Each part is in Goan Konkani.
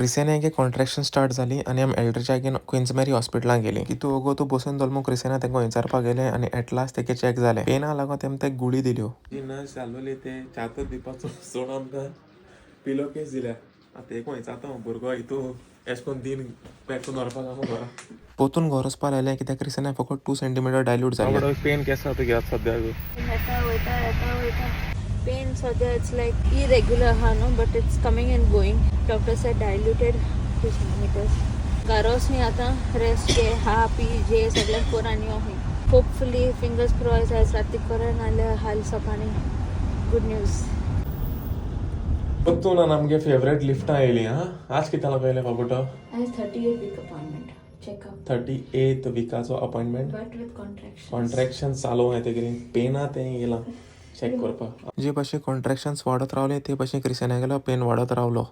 क्रिसेनागे कॉन्ट्रॅक्शन स्टार्ट जाली आनी आमी एल्ड्रिचागेन क्विन्स मेरी हॉस्पिटलान गेली. कितू ओगो तूं बसून दवरलो, क्रिसेना तेंका विचारपाक गेले आनी एट लास्ट तेगे चॅक जालें. पेना लागून तेम तेक गुळी दिल्यो. जी नर्स जालोली ते चातच दिवपाचो सोड, आमकां पिलो केस दिल्या. आतां एक विचारता हांव, भुरगो हितू एशें कोन्न दिन पॅक करून व्हरपाक आमकां घरा. पोतून घर वचपा लायलें, कित्याक क्रिसेना फकत 2 सेंटीमिटर डायल्यूट जालें. पेन केसो तुगे आतां सद्याक? येता वयता, येता वयता. पेन सद्या it's like irregular आहा न्हू, but it's coming and going. Doctor said diluted 2 centimeters. घरा वचून आतां रेस्ट घे, खा पी जे सगळें कर आनी यो खंय. होपफुली, फिंगर्स क्रॉस, आयज राती बरें, नाल्यार हाल सकाळीं गूड न्यूज. पोत्तून आमगे फेवरेट लिफ्टां येयली. हा, आज कित्याक लागून येयलें बाबुटो? आयज 38 week appointment checkup. 38 विकाचो appointment. But with contraction. Contraction चालू आहाय तेगेली, पेना तें येयलां चॅक करपाक. जे भाशेन कॉन्ट्रॅक्शन्स वाडत रावले, ते भाशेन क्रिसेनागेलो पेन वाडत रावलो.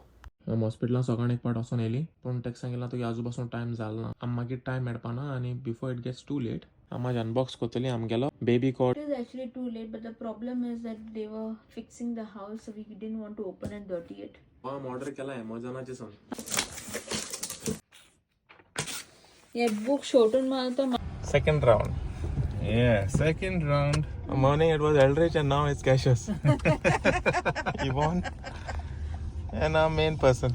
आमी हॉस्पिटलान सकाळीं एक पाट वचोन येयली, पूण ताका सांगिलां तुगे आजू पासून टायम जालो ना, आम मागीर टायम मेळपाना आनी before it gets too late आम आज अनबॉक्स करतली आमगेलो baby cot. It is actually too late, but the problem is that they were fixing the house, so we didn't want to open and dirty it. आम ऑर्डर केला एमेझॉनाचे सान. Yeah, book shortened मारता. Second round. Yeah, second round. Morning it was Eldridge and now it's Cassius. Yvonne and our main person.